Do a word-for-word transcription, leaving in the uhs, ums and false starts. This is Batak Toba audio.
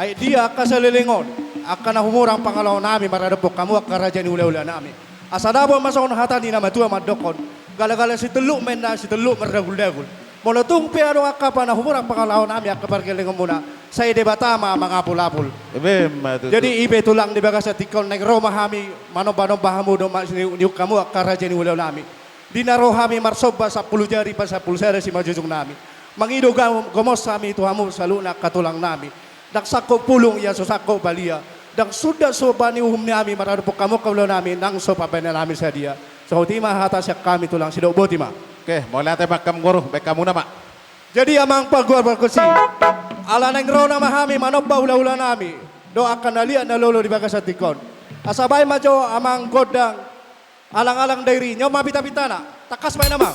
Ai dia angka saleleng on, angka na humurang pangalaonami maradophon hamu angka raja ni hulahula nami. Asa dapot ma songon hata ni na matua mandokhon, galagala sitelluk ma inna sitelluk mardaguldagul. Molo tung pe adong angka na humurang pangalaonami angka pargellengonmuna, sai Debata ma mangapulapul. Emma tutu. Jadi i pe tulang, di bagasan tingki on naeng ro ma hami manombanomba hamu dohot maniukniuk hamu angka raja ni hulahulanami. Di na ro hami marsomba sampulu jari pasampulu sada simanjujungnami. Mangido gam-, gomos hami tu hamu saluhutna angka tulangnami. Ndang sangkop pulung ia so sangkop balia. Ndang sundat somba ni uhumnami maradophon hamu angka ulaonnami nang so pambahenannami sadia. Songon i ma hata sian hami tulang, sidok boti ma. Oke, mauliate ma hamu guru, baen hamuna ma. Jadi amang panggual pargonsi, ala naeng ro nama hami manomba hulahulanami dohot angka na liat na lolo di bagasan tingki on, asa baen ma jo amang gondang Alang-alang Dairi, nyaut ma pitapitana. Tangkas baen amang.